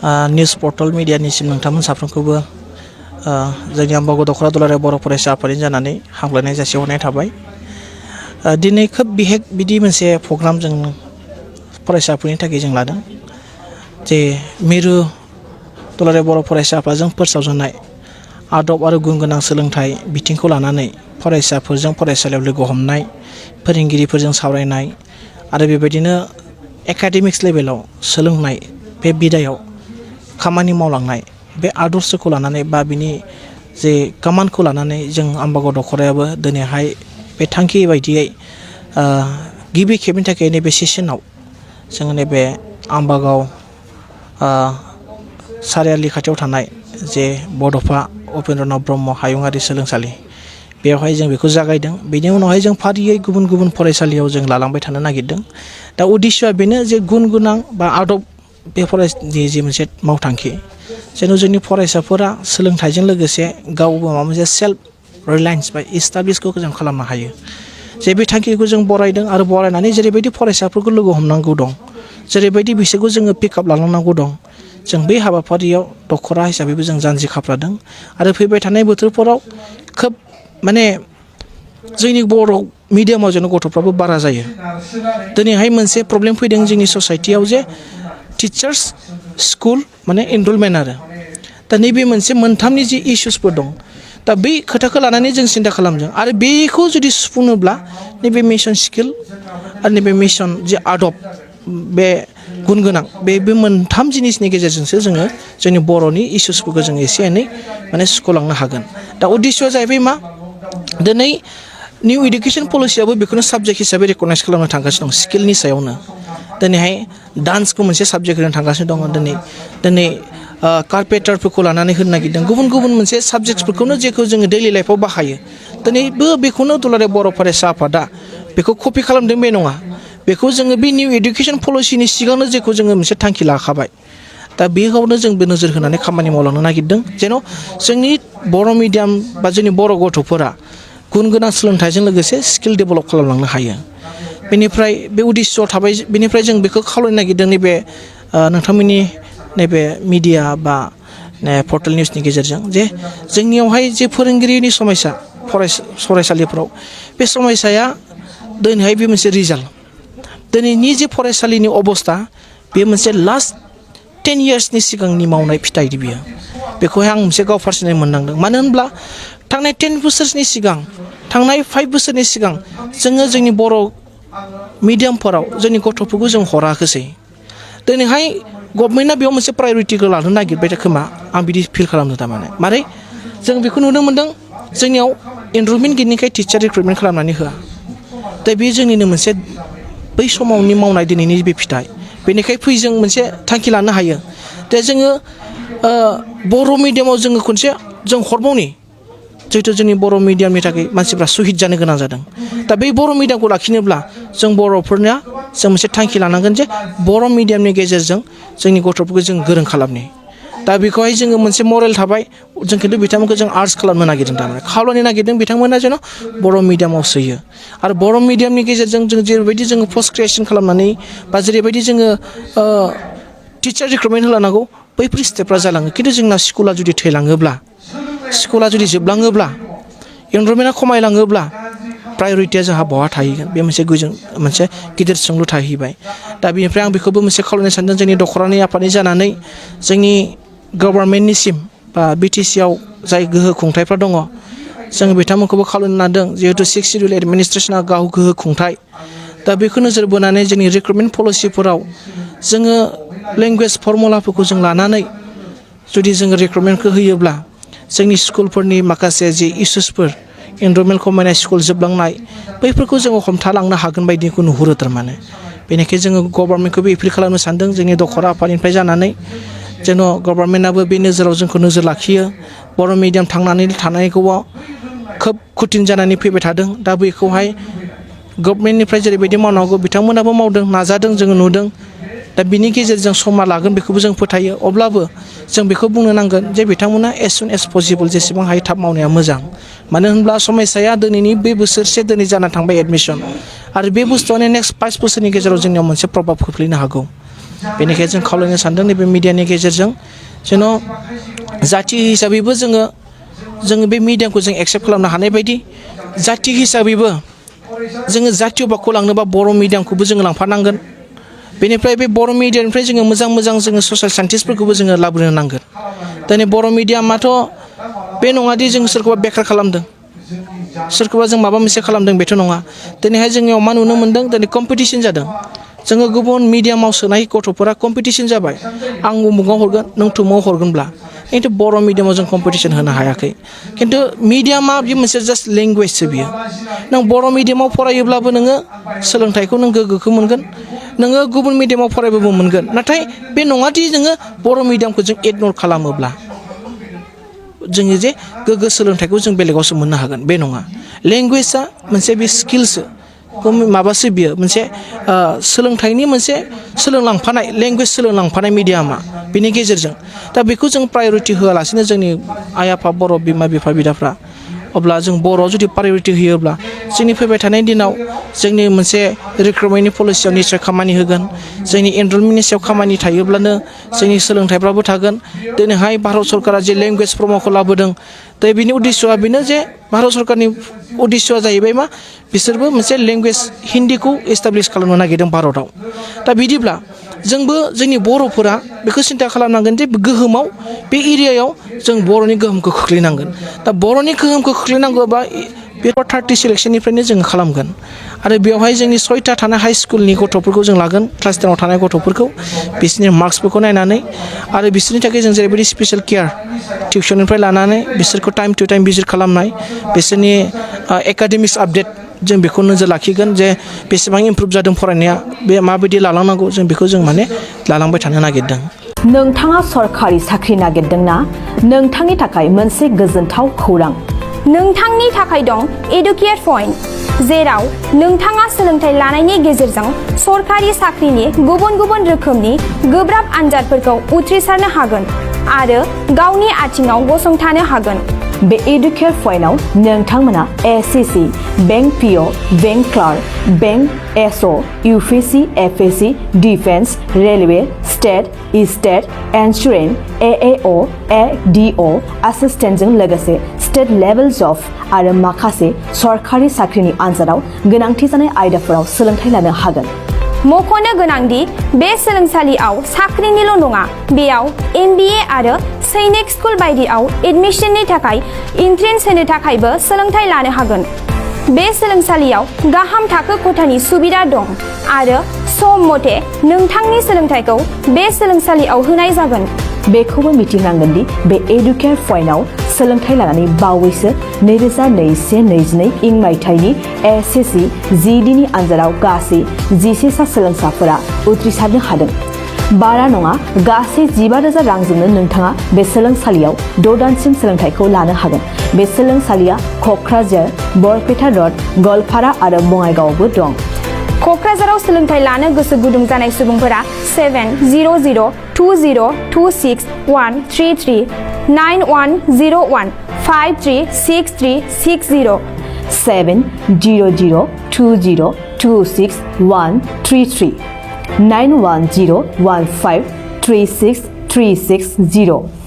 News पर्टल मिडियानिसिम नोंथांमोन साफ्रोमखौबो जोंनि आम्बागाव दख'रा दुलाराय बर' फरायसा आफादनि जानानै हामलायनाय जासिहरनाय थाबाय। दिनै खोब बिहेक बिदि मोनसे प्रग्राम जों फरायसाफोरनि थाखाय जों लादों जे मिरु दुलाराय बर' फरायसा आफादजों फोसावजानाय आदब आरो गुन गोनां सोलोंथाइ बिथिंखौ लानानै फरायसाफोरजों फरायसालियाव लोगो हमनाय, फोरोंगिरिफोरजों सावरायनाय आरो बेबायदिनो एकाडेमिक्स लेभेलाव सोलोंनाय बे बिदायाव खामानि मावलांनाय बे आदर्शखौ लानानै बा बिनि जे कमान्डखौ लानानै जों आम्बागाव दख'रायाबो दिनैहाय बे थांखि बायदियै गिबि खेबनि थाखाय नैबे सेसनाव जोङो नैबे आम्बागाव सारियालि खाथियाव थानाय जे बड'फा उपेन्द्रनाथ ब्रह्म हायुङारि सोलोंसालि बेवहाय जों बेखौ जागायदों। बेनि उनावहाय जों फारियै गुबुन गुबुन फरायसालियाव जों लालांबाय थानो नागिरदों। दा उद्देश्यआ बेनो जे गुन गोनां बा आदब बे फरायसानि जे मोनसे मावथांखि जेन' जोंनि फरायसाफोरा सोलोंथाइजों लोगोसे गावबो माबा मोनसे सेल्फ रिलायन्स बा इस्टाब्लिसखौ जों खालामनो हायो। जे बे थांखिखौ जों बरायदों आरो बरायनानै जेरैबायदि फरायसाफोरखौ लोगो हमनांगौ दं, जेरैबायदि बिसोरखौ जोङो पिकआप लालांनांगौ दं, जों बै हाबाफारियाव दख'रा हिसाबैबो जों जानजि खाफ्रादों आरो फैबाय थानाय बोथोरफोराव खोब माने जोंनि बर' मिडियामाव जेन' गथ'फ्राबो बारा जायो। दिनैहाय मोनसे प्रब्लेम फैदों जोंनि ससाइटियाव जे टिचार्स स्कुल माने एनरलमेन्ट आरो दा नैबे मोनसे मोनथामनि जि इसुसफोर दं। दा बै खोथाखौ लानानै जों सिन्था खालामदों आरो बेखौ जुदि सुफुंनोब्ला नैबे मिशन स्किल आरो नैबे मिशन जे आदब बे गुन गोनां बे मोनथाम जिनिसनि गेजेरजोंसो जोङो जोंनि बर'नि इसुसफोरखौ जों एसे एनै माने सुख'लांनो हागोन। दा उद्देश्यआ जाहैबाय मा दिनै निउ इडुकेसन पलिसियाबो बेखौनो साबजेक्ट हिसाबै रेकगनाइज खालामनो थांगासिनो दं स्किलनि सायावनो। दिनैहाय डान्सखौ मोनसे साबजेक्ट होनो थांगासिनो दङ। दिनै कार्पेटारफोरखौ लानानै होनो नागिरदों गुबुन गुबुन मोनसे साबजेक्टसफोरखौनो जेखौ जोङो दैलि लाइफआव बाहायो। दिनैबो बेखौनो दुलाराय बर' फरायसा आफादा बेखौ कपि खालामदों बे नङा। बेखौ जोङो बे निउ इडुकेसन पलिसिनि सिगांनो जेखौ जोङो मोनसे थांखि लाखाबाय। दा बेयावनो जों बे नोजोर होनानै खामानि मावलांनो नागिरदों जेन' जोंनि बर' मिडियाम बा जोंनि बर' गथ'फोरा गुन गोनां सोलोंथाइजों लोगोसे स्किल डेभेलप खालामलांनो हायो। बेनिफ्राय बे उद्देश्यआव थाबाय। बेनिफ्राय जों बेखौ खावलायनो नागिरदों नैबे नोंथांमोननि नैबे मिडिया बा पर्टेल निउसनि गेजेरजों जे जोंनियावहाय जे फोरोंगिरिनि समस्या फरायसालिफ्राव बे समस्याया दिनैहाय बे मोनसे रिजाल्ट दिनैनि जे फरायसालिनि अबस्था बे मोनसे लास्ट 10 इयार्सनि सिगांनि मावनाय फिथाइ बियो। बेखौहाय आं मोनसे गाव पार्सनेलि मोनदांदों। मानो होनब्ला थांनाय 10 बोसोरनि सिगां थांनाय 5 बोसोरनि सिगां जोङो जोंनि बर' मिडियामफोराव जोंनि गथ'फोरखौ जों हराखैसै। दिनैहाय गभर्नमेन्टआ बेयाव मोनसे प्रायरिटिखौ लानो नागिरबाय खोमा आं बिदि फिल खालामदों। थारमाने मारै जों बेखौ नुनो मोनदों जोंनियाव एनरलमेन्ट गैयिखाय टिचार रिक्रुटमेन्ट खालामनानै होआ। दा बे जोंनिनो मोनसे बै समावनि मावनाय दिनैनि बे फिथाइ। बेनिखाय फै जों मोनसे थांखि लानो हायो। दा जोङो बर' मिडियामाव जोङो खनसे जों हरबावनि जिहेथु जोंनि बर' मिडियामनि थाखाय मानसिफ्रा सहिद जानो गोनां जादों। दा बै बर' मिडियामखौ लाखिनोब्ला जों बर'फोरना जों मोनसे थांखि लानांगोन जे बर' मिडियामनि गेजेरजों जोंनि गथ'फोरखौ जों गोरों खालामनि। दा बेखौहाय जोङो मोनसे मरेल थाबाय। जों खिन्थु बिथांमोनखौ जों आर्ज खालामनो नागिरदों। थारमाने खावलायनो नागिरदों बिथांमोना जेन' बर' मिडियामाव सोयो आरो बर' मिडियामनि गेजेरजों जों जेरैबायदि जोङो पस्ट ग्रेजुएसन खालामनानै बा जेरैबायदि जोङो टिचार रिक्रुटमेन्ट होलांनांगौ बैफोर स्टेपफ्रा जालाङो। खिन्थु जोंना स्कुला जुदि थैलाङोब्ला स्कुला जुदि जोबलाङोब्ला एनरलमेन्टआ खमायलाङोब्ला प्रायरिटिया जोंहा बहा थाहैगोन बे मोनसे गिदिर सोंलु थाहैबाय। दा बेनिफ्राय आं बेखौबो मोनसे खावलायनो सानदों जोंनि दख'रानि आफादनि जानानै जोंनि गभर्नमेन्टनिसिम बा BTC आव जाय गोहो खुंथायफ्रा दङ जों बिथांमोनखौबो खावलायनो नादों जिहेतु 6th शिडिउल एडमिनिस्ट्रेसना गाव गोहो खुंथाय। दा बेखौ नोजोर बोनानै जोंनि रिक्रुटमेन्ट पलिसिफोराव जोङो लेंगुवेज फर्मुलाफोरखौ जों लानानै जुदि जोङो रिक्रुटमेन्टखौ होयोब्ला जोंनि स्कुलफोरनि माखासे जि इसुसफोर एनरलमेन्ट खमायनाय स्कुल जोबलांनाय बैफोरखौ जोङो हमथालांनो हागोन बायदिखौ नुहुरो। थारमाने बेनिखायनो जोङो गभर्नमेन्टखौबो एपिल खालामनो सानदों जोंनि दख'रा आफादनिफ्राय जानानै जेन' गभर्नमेन्टआबो बे नोजोराव जोंखौ नोजोर लाखियो। बर' मिडियाम थांनानै थानायखौ खोब कठिन जानानै फैबाय थादों। दा बेखौहाय गभर्नमेन्टनिफ्राय जेरैबायदि मावनांगौ बिथांमोनाबो मावदों नाजादों जोङो नुदों। दा बिनि गेजेरजों समा लागोन बेखौबो जों फोथायो। अब्लाबो जों बेखौ बुंनो नांगोन जे बिथांमोना एज सुन एज पसिबोल जेसेबां हायो थाब मावनाया मोजां। मानो होनब्ला समस्याया दिनैनि बे बोसोरसे दिनै जाना थांबाय एडमिसन आरो बे बुस्थुआनो नेक्स्ट 5 बोसोरनि गेजेराव जोंनियाव मोनसे प्रभाब खोख्लैनो हागौ। बेनिखायनो जों खावलायनो सानदों नैबे मिडियानि गेजेरजों जेन' जाथि हिसाबैबो जोङो बे मिडियाखौ जों एक्सेप्ट खालामनो हानाय बायदि जाथि हिसाबैबो जोङो जातीयबादखौ लांनोबा बर' मिडियामखौबो जोङो लांफानांगोन बेनिफ्राय बे बर' मिडियानिफ्राय जोङो मोजां जोङो ससियेल साइन्टिस्टफोरखौबो जोङो लाबोनो नांगोन दिनै बर' मिडियामाथ' बे नङादि जों सोरखौबा बेखार खालामदों सोरखौबा जों माबा मोनसे खालामदों बेथ' नङा दिनैहाय जोंनियाव मा नुनो मोन्दों दिनै कम्पिटिसन जादों जोङो गुबुन मिडियामाव सोनाय गथ'फोरा कम्पिटिसन जाबाय आं उमुगाव हरगोन नों थुमुगाव हरगोनब्ला खिन्थु बर' मिडियामाव जों कम्पिटिसन होनो हायाखै खिन्थु मिडियामा बे मोनसे जास्ट लेंगुवेजसो बियो नों बर' मिडियामाव फरायोब्लाबो नोङो सोलोंथाइखौ नों गोग्गोखौ मोनगोन नोङो गुबुन मिडियामाव फरायबाबो मोनगोन नाथाय बे नङादि जोङो बर' मिडियामखौ जों इगनर खालामोब्ला जोङो जे गोग्गो सोलोंथाइखौ जों बेलेगावसो मोननो हागोन बे नङा लेंगुवेजआ मोनसे बे स्किल्ससो माबासो बियो मोनसे सोलोंथाइनि मोनसे सोलोंलांफानाय लेंगुवेज सोलोंलांफानाय मिडियामा बेनि गेजेरजों दा बेखौ जों प्रायरिटि होआलासिनो जोंनि आइ आफा बर' बिमा बिफा बिदाफ्रा अब्ला जों बर'आव जुदि प्रायरिटि होयोब्ला जोंनि फैबाय थानाय दिनाव जोंनि मोनसे रिक्रुटमेन्टनि पलिसियाव निस्सय खामानि होगोन जोंनि एनरलमेन्टनि सायाव खामानि थायोब्लानो जोंनि सोलोंथाइफ्राबो थागोन दिनैहाय भारत सरकारा जे लेंगुवेज प्रम'खौ लाबोदों दा बिनि उद्देस्यआ बेनो जे भारत सरकारनि उद्देस्यआ जाहैबाय मा बिसोरबो मोनसे लेंगुवेज हिन्दीखौ एस्टाब्लिश खालामनो नागिरदों भारतआव दा बिदिब्ला जोंबो जोंनि बर'फोरा बेखौ सिन्था खालामनांगोन जे गोहोमाव बे एरियायाव जों बर'नि गोहोमखौ खोख्लैनांगोन दा बर'नि गोहोमखौ खोख्लैनांगौबा बे 30 सिलेक्सननिफ्रायनो जोङो खालामगोन आरो बेवहाय जोंनि 6टा थानाय हाइ स्कुलनि गथ'फोरखौ जों लागोन क्लास 10आव थानाय गथ'फोरखौ बिसोरनि मार्क्सफोरखौ नायनानै आरो बिसोरनि थाखाय जों जेरैबायदि स्पेसियेल केयार टिउसननिफ्राय लानानै बिसोरखौ टाइम टु टाइम भिजिट खालामनाय बिसोरनि एकाडेमिक्स आपडेट जों बेखौ नोजोर लाखिगोन जे बेसेबां इमप्रुभ जादों फरायनाया बे माबायदि लालांनांगौ जों बेखौ जों माने लालांबाय थानो नागिरदों नोंथाङा सरकारि साख्रि नागिरदोंना नोंथांनि थाखाय मोनसे गोजोनथाव खौरां नोंथांनि थाखाय दं एडुकेट पइन्ट जेराव नोंथाङा सोलोंथाइ लानायनि गेजेरजों सरकारि साख्रिनि गुबुन रोखोमनि गोब्राब आनजादफोरखौ उथ्रिसारनो हागोन आरो गावनि आथिङाव गसंथानो हागोन बे एडुकेट पइन्टआव नोंथांमोना SSC bank PO bank clerk bank SO UPSC FSC defence railway state insurance AAO ADO एसिस्टेन्टजों लोगोसे स्टेट लेभेल जब आरो माखासे सरकारि साख्रिनि आनजादाव गोनांथि जानाय आयदाफोराव सोलोंथाइ लानो हागोन मख'नो गोनांदि बे सोलोंसालियाव साख्रिनिल' नङा बेयाव MBA आरो सैनिक स्कुल बायदियाव एडमिशननि थाखाय एन्ट्रेन्स होनो थाखायबो सोलोंथाइ लानो हागोन बे सोलोंसालियाव गाहाम थाखो खथानि सुबिदा दं आरो सम मथे नोंथांनि सोलोंथाइखौ बे सोलोंसालियाव होनाय जागोन बेखौबो मिथिनांगोन दि बे एडुकेट पइन्टआव सोलोंथाइ लानानै बावैसो 2021-22 इं मायथाइनि एसएससि जिडिनि आनजादाव गासै 11 सा सोलोंसाफोरा उथ्रिसारनो हादों बारा नङा गासै 15,000 रांजोंनो नोंथाङा बे सोलोंसालियाव 6 दानसिम सोलोंथाइखौ लानो हागोन बे सोलोंसालिया क'क्राझार बरपेटा रड गवालपारा आरो बङाइगावआवबो दं क'क्राझाराव सोलोंथाइ लानो गोसो गुदुं जानाय सुबुंफोरा 70020261133 9101 536360 70020261133 9101536360